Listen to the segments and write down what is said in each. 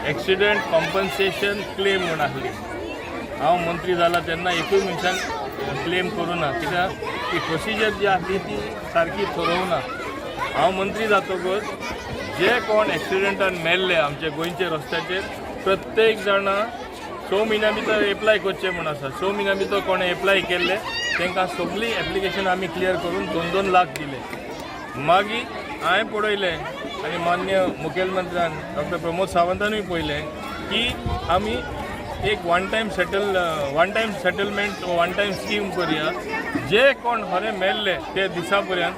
Accident compensation claim म्हूण आसली. हांव मंत्री जाला तेन्ना एकूय मनशान क्लेम करूं ना, कित्याक ती प्रोसिजर जी आसली ती सारकी थरोवंक ना. हांव मंत्री जातकच जे कोण एक्सिडंटान मेल्ले आमचे गोंयचे रस्त्याचेर, प्रत्येक जाणा 6 म्हयन्या भितर एप्लाय करचें म्हूण आसा. 6 म्हयन्या भितर कोणें एप्लाय केल्ले तांकां सगळीं एप्लिकेशन आमी क्लियर करून 2-2 लाख दिले. मागीर हांवें पळयलें आनी मान्य मुखेलमंत्र्यान डॉक्टर प्रमोद सावंतानूय पळयलें की आमी एक one time settlement, one time scheme करुया. जे कोण खरें मेल्ले ते दिसा पर्यंत,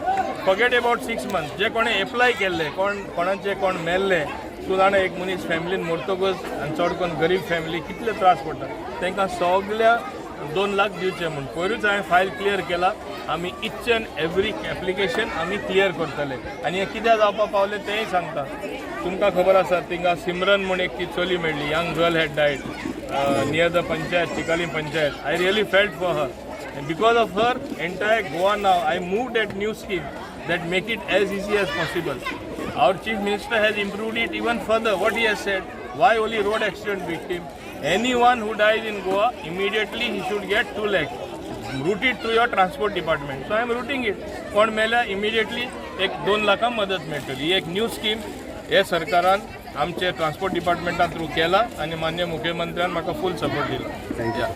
फॉरगेट अबाउट 6 मंथ, जे कोणें एप्लाय केल्ले, कोण कोणाचे कोण मेल्ले, तूं जाणा, एक मनीस फॅमिलीन मरतकच आनी चड करून गरीब फॅमिली कितले त्रास पडटा, तांकां सगल्या 2 लाख दिवचे म्हूण पयरूच हांवें फायल क्लियर केला. आमी इच अँड एवरी एप्लिकेशन आमी क्लियर करतले. आनी हें कित्याक जावपाक पावलें तेंय सांगता. तुमकां खबर आसा, थिंगा सिमरन म्हूण एक ती चली मेळ्ळी. Young girl had died near the panchayat, Chicalim panchayat. I really felt for her and because of her, entire Goa now I move that new scheme that make it as easy as possible. Our chief minister has improved it even further. What he has said, why only road accident victim? Anyone who dies in Goa, immediately he should get 2 lakhs. Route it through your transport department. So I am routing it. कोण मेल्या, immediately एक 2 लाखां मदत मेळटली. ही एक new scheme हे सरकारान आमचे ट्रान्सपोर्ट डिपार्टमेंटा थ्रू केला आनी मान्य मुख्यमंत्र्यान म्हाका फूल सपोर्ट दिला. Thank you.